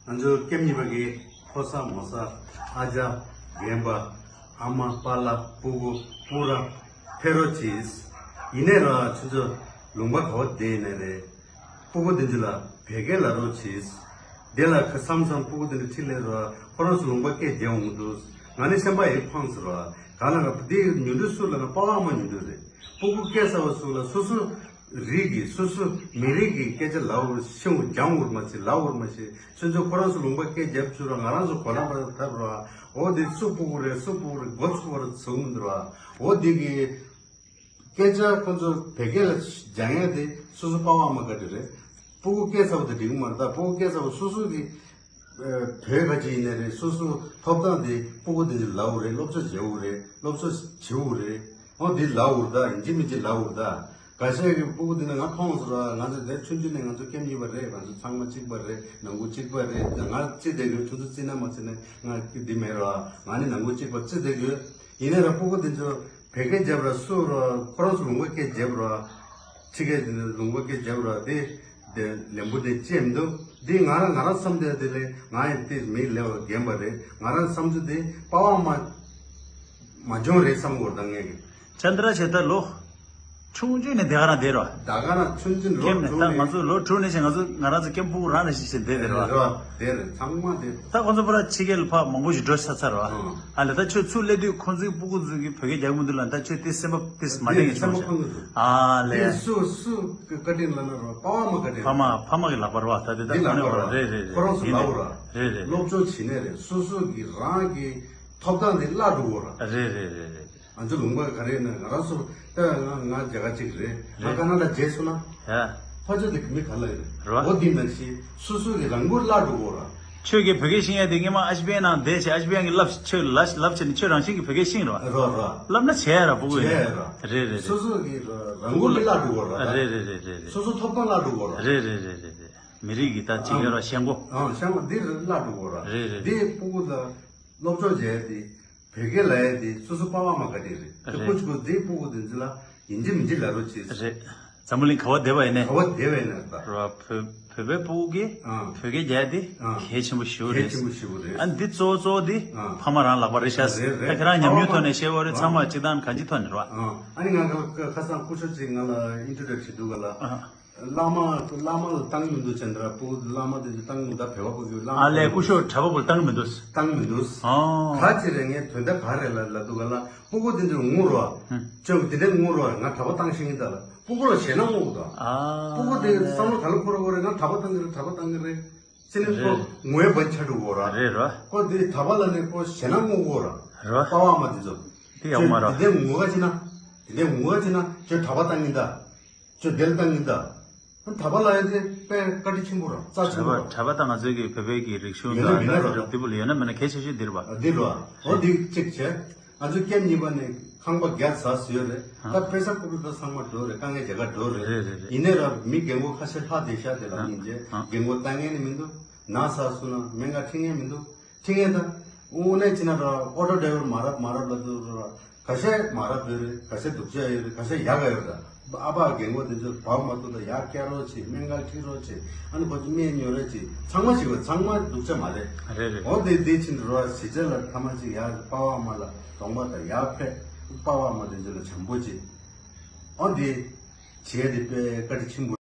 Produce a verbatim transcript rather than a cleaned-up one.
ང་ཚོ་ཀེམ་གཉིས་པ་གི་ཕོ་གསར་མོ་གསར་ཨ་ཅག་རྒན་པ་ཨ་མ་པཱ་ལགས་སྤུ་གུ་སྤུ་ར་ཕེབས་རོགས་གྱིས། ཡིན་ནའི་ར་ཁྱོད་ཚོ་ལུང་པ་ག་བ་བསྡད་ཡིན་ནའི་རེད། སྤུ་གུ་དེ་ཚོ་ལ་བོད་སྐད་ལབ་རོགས་གྱིས། དེ་ལ་ཁ་བསམ་བསམ་སྤུ་གུ་དེ་འདྲ་ཁྲིད་ལས་ར་ཁོ་རང་ཚོ་ལུང་པ་སྐད་རྒྱག་འོང་གི་འདུག་ང་ནི་སེམས་པ་ཡིད་ཕངས་སོང་ར། ག་ལ་ར་དེ་ཉུང་འདྲ་སུ་ལ་ན་པ་ཝང་མ་ཉུང་འདྲ་རེད། སྤུ་གུ་སྐད་གསར་བ་ཚོ་ལ་སོ་སོ་རིགས་ཀྱི་སོ་སོ་མི་རིགས་ཀྱི་སྐད་ཆ་ལབ་འོར་ཤེས་འོར་སྦྱང་འོར་མ་ཤེས་ལབ་འོར་མ་ཤེས། ཁྱོད་ཚོ་ཁོ་རང་ཚོ་ལུང་པ་སྐད་རྒྱབ་བཅུག་ར་ང་རང་ཚོ་གོ་ལ་པ་ཐབ་ར། འོ་དེ་སུ་སྤུ་གུ་རེད་སུ་སྤུ་གུ་རེད་མགོ་ཚུགས་པར་ཚུགས་མི་འདུག་ར། འོ་དེ་གི་སྐད་ཆ་ཁོ་ཚོ་བོད་སྐད་ལ་སྦྱང་ཡ་དེ་སོ་སོ་པ་ཝང་མ་ག་དེ་རེད། སྤུ་གུ་སྐད་གསར་བ་དེ་འགྲིག་གི་མ་རེད། ད་སྤུ་གུ་སྐད་གསར་བ་སོ་སོ་གི་བོད་ག་ཅིག་ཡིན་ནའི་རེད། སོ་སོ་ཐོབ་ཐང་དེ་སྤུ་གུ་དེ་ཚོ་ལབ་འོར་རེད། སློབ་གསོ་བྱེད་འོར་རེད། སློབ་གསོ་བྱེད་འོར་རེད། འོ་འདི་ལབ་འོར་ད་ཡིན་གཅིག་མིན་གཅིག་ལབ་འོར་ད། འགའ་ཤས་ཀྱི་སྤུ་གུ་འདི་ན་ང་མཐོང་སོང་ར། ང་ཚོ་དེ་ཆུང་ཆུང་ནས་ང་ཚོ་སྐད་གཉིས་པ་རེད། ང་ཚོ་ཚང་མ་གཅིག་པ་རེད། ནང་ཁུལ་གཅིག་པ་རེད། ང་རྩིས་བསྡད་དགོས། ཁྱོད་ཚོ་རྩིས་ན་མ་རྩིས་ན་ང་འདི་མེད་ར། ང་ནི་ནང་ཁུལ་གཅིག་པ་རྩིས་བསྡད་དགོས། ཡིན་ནའི་ར་སྤུ་གུ་འདི་ཚོ་བོད་སྐད་རྒྱབ་ར་སུ་ར་ཁོ་རང་ཚོ་ལུང་པ་སྐད་རྒྱབ་ར། ཕྱི་སྐད་འདི་ནི་ལུང་པ་སྐད་རྒྱབ་ར་དེ་དེ་ལན་པོ་དེ་ཅེས་མི་འདུག་འདི་ང་རང་ང་རང་བསམ་དེ་དེ་ལས་ང་ཡང་དེ་མི་ལེ་བ་རྒན་པ་རེད། ང་རང་བསམ་ཚུལ་དེ་པ་ཝང་མ་མ་འཇོན་རེད་བསམ་གོ་ད་ངས་གི། ཅན་དྲ་བྱས་ད་ལོ་ཆུང་ཆུང་ནས་དེ་ག་རང་བསྡད་རོ། ད་ག་རང་ཆུང་ཆུང་ལོ་ཀེམ་ནས་དྲུག་ད་ནས་ང་ཚོ་ལོ་དྲུག་ནས་བྱས་ང་ཚོ་ང་རང་ཚོ་ཀེམ་ཕྲུ་གུ་རང་ནས་ཤི་ཤི་བསྡད་དེ་རོ། རོ་དེ་རེད་ཚང་མ་དེ། ད་ཁོ་ཚོ་པ་ར་ཕྱི་རྒྱལ་ལ་ཕ་མང་པོ་ཞིག་འགྲོ་ཚར་ཚར་རོ། ཨ་ལས་ད་ཁྱོད་ཚུར་སླེབས་དུས་ཁོ་ཚོའི་སྤུ་གུ་ཚོ་གི་བོད་སྐད་རྒྱག་གི་མི་འདུག་ལ། ད་ཁྱོད་དེ་སེམས་པ་དེ་མ་བདེ་ངེས་བྱུང་སོང་། ཨ་ལས། སུ་སུ་བཀའ་དྲིན་ལ་ན་རོ་པ་ཝང་མ་བཀའ་དྲིན། ཕ་མ་ཕ་མ་གི་ལག་པ་རོ། ད་དེ་ད་འདི་ཁོ་ནས་ལག་པ་རོ། རེད་རེད་རེད། ཁོ་རང་ཚོ་ལག་པ་རོ། རེད་རེད། སློབ་སྦྱོང་བྱེད་ནས་རེད། སོ་སོ་གི་རང་གི་ཐོབ་ཐང་དེ་བརླག་འགྲོ་གོ་ར། རེད་རེད་རེད་རེད། ང་ཚོ་ལུང་པ་ག་རེ་ན་ང་རང་ཚོ་ལྟ་ང་ང་རྒྱ་གར་གཅིག་རེད། ང་རེད། ཀ་ན་ཌ་བརྗེས་སོང་ན། ཡ། ཕ་ཆོས་དེ་མི་ག་ལ་ཡོད་རེད། རོ། འོ་འདི་ནང་བཞིན་སོ་སོ་གི་རང་མགོ་བརླག་འགྲོ་གོ་ར། ཁྱོད་ཀྱིས་བོད་སྐད་ཤེས་ཡ་དེ་སྔོན་མ་ཨ་ཤི་པན་ནང་བསྡད་བྱས་ཨ་ཤི་པན་གྱིས་བསླབས་ཁྱོད་ལ་བསླབས་བྱས་ནས་ཁྱོད་རང་བཞིན་གྱིས་བོད་སྐད་ཤེས་རོ། རོ་རོ། བསླབས་ན་བྱས་ཡ་ར་སྤུ་གུ་ཡིན་བྱས་ཡ་ར། རེད་རེད་སོ་རེད། སོ་གི་རང་མགོ་མི་བརླག་འགྲོ་གོ་ར། རེད་རེད་རེད་རེད། སོ་སོ་ཐོབ་ཐང་བརླག་འགྲོ་གོ་ར། རེད་རེད་རེད་རེད་རེད། མི་རིགས་ཀྱི་ད་ཅིག་ཡོད་ར་ཤེས་གོ། ཨང་ཤེས་གོ་འདི་རེད་བརླག་འགྲོ་གོ་ར། རེད་རེད་རེད། འདི་སྤུ་གུ་ལ་སློབ་སྦྱོང་བྱས་ཏེ། བོད་སྐད་ལབ་ཡ་དེ་སོ་སོ་པ་ཝང་མ་ག་དེ་རེད། དེ་རེད། ཁོ་ཅིག་གོ་དེའི་སྤུ་གུ་དེ་ཚོ་ལ་ཡིན་གཅིག་མིན་གཅིག་ལབ་རོགས་བྱེད། རེད། འཛམ་བུ་གླིང་ག་བ་བསྡད་པ་ཡིན་ནའི། ག་བ་བསྡད་པ་ཡིན་ནའི་ད། ར་བོད་བོད་པའི་སྤུ་གུ་གིས་ཨང་བོད་སྐད་རྒྱག་ཡ་དེ་ཨང་གལ་ཆེན་པོ་ཞེ་པོ་རེད། གལ་ཆེན་པོ་ཞེ་པོ་རེད། ཨ་འདི་གཙོ་བོ་གཙོ་བོ་དེ་ཨང་ཕ་མ་རང་ལག་པ་རེད་ཤག་རེད་རེད། ད་ཁྱེད་རང་ཉམས་མྱོང་ཐོག་ནས་བཤད་པ་རེད། ཨང་ཚང་མ་སྤྱི་བཏང་གང་ཅི་ཐོག་ནས་རེད་བ། ཨང་ཨ་ནི་ང་ག་ཁ་སང་སྐུ་ཞབས་ཅིག་ང་ལ་ཨིན་ཊར་བིའུ་བྱེད་དུས་ག་ལ། ཨང་། བླ་མ་བླ་མ་ལ་བཏང་མི་འདུག་ཅན་དྲ་བུ་བླ་མ་དེ་ཚོ་བཏང་མི་འདུག་བོད་པ་ཕྲུ་གུ་བླ་མ་ཨ་ལས་སྐུ་ཞབས་གྲྭ་པ་བུ་ལ་བཏང་མི་འདུག་བཏང་མི་འདུག་ཨོ། ག་ཅི་རེད་ངས་དོན་དག་ག་རེད་ལ་ལ་འདུག་ག་ལ་སྤུ་གུ་དེ་ཚོ་ངུ་རོ། ཧུམ། ཅོག་དེ་འདྲ་ངུ་རོ་ང་གྲྭ་པ་བཏང་ཤེས་ཀྱི་ད་ལ་སྤུ་གུ་ལ་ཞེད་སྣང་ངུ་གི་ད། ཨ། སྤུ་གུ་དེ་བསམ་བློ་ག་ལ་འཁོར་འཁོར་རེད། ང་གྲྭ་པ་བཏང་གི་རེད་གྲྭ་པ་བཏང་གི་རེད། ཅི་ནས་ཁོ་རེད། ངུ་ཡ་བ་ཆ་འགྲོ་གོ་ར། རེད་རོ། ཁོ་དེ་གྲྭ་པ་ལ་ནས་ཁོ་ཞེད་སྣང་ངུ་གོ་ར། རོ། པ་ཝང་མ་དེ་ཚོ། དེ་ཡག་མ་རོ། དེ་འདྲ་ངུ་ག་ཅི་ན། དེ་འདྲ་ངུ་ག་ཅི་ན་ཅོ་གྲྭ་པ་བཏང་གི་ད། ཅོ་དེ་ལ་བཏང་གི་ད། གྲྭ་པ་ལབ་ཡ་དེ་དཔེ་བཀའ་དྲིན་ཆེན་པོ་ར་རྩ་ཆེན་པོ་ར། གྲྭ་པ་གྲྭ་པ་ད་ང་ཚོའི་གི་བོད་པའི་གི་རིག་གཞུང་ཡོད་ན་དང་མེད་ན་ར་ར་དེ་བུ་ལ་ཡོད་ན་མེད་ན་གལ་ཆེ་ཤོས་འདི་རེད་པ། འདི་ར། འོ་འདི་གཅིག་བྱས། ང་ཚོ་ཀེམ་གཉིས་པ་ནས་ཁང་པ་བརྒྱ་ཟ་ཟོས་རེད། ད་ཨ་པེ་ས་ཀུ་རུ་ད་ཚང་མ་འགྲོ་རེད། དཀའ་ངལ་རྒྱ་གར་འགྲོ་རེད། རེད་རེད་རེད། ཡིན་ནའི་ར་མི་རྒན་གོག་ཁ་ཤས་ལྷག་བསྡད་ཤག་དེ་ལ་ཨ་ཡིན་བྱས་ཨ་རྒན་གོག་ལྟ་ངན་ནི་མི་འདུག་ན་ཟ་སུ་ན་སྨན་ཁང་ཁྲིད་མཁན་མི་འདུག་ཁྲིད་མཁན་ད། དངོས་གནས་བྱས་ན་ར་ཨོ་ཊོ་ཌ་རའི་ཝར་མ་རབས་མ་རབས་ལབ་དུས་ར། ག་ཤས་མ་རབས་ཡོད་རེད། ག་ཤས་སྡུག་ཅག་ཡོད་རེད། ག་ཤས་ཡག་ག་ཡོད་རེད། ཨ་ཕ་རྒན་གོག་དེ་ཚོ་བབ་མ་ཐུབ་ད་ཡར་བསྐྱལ་རོགས་བྱེད། སྨན་ཁང་ཁྲིད་རོགས་བྱེད། ཨ་ནི་ཁོ་ཚོ་སྨན་ཉོ་རོགས་བྱེད། ཚང་མ་ཞིག་བ་ཚང་མ་སྡུག་ཅག་མ་རེད། རེད་རེད། འོ་དེ་དེ་ཕྱིན་རོ་གཞིས་ཆགས་ལ་ཐ་མ་ཅིག་ཡར་པ་ཝང་མ་ལ་གདོང་པ་དང་ཡར་ཕེབས་པ་ཝང་མ་དེ་ཚོ་ལ་བྱམས་པོ་བྱེད། འོ་དེ་བྱེད་དེ་དཔེ་བཀའ་དྲིན་ཆེན་པོ།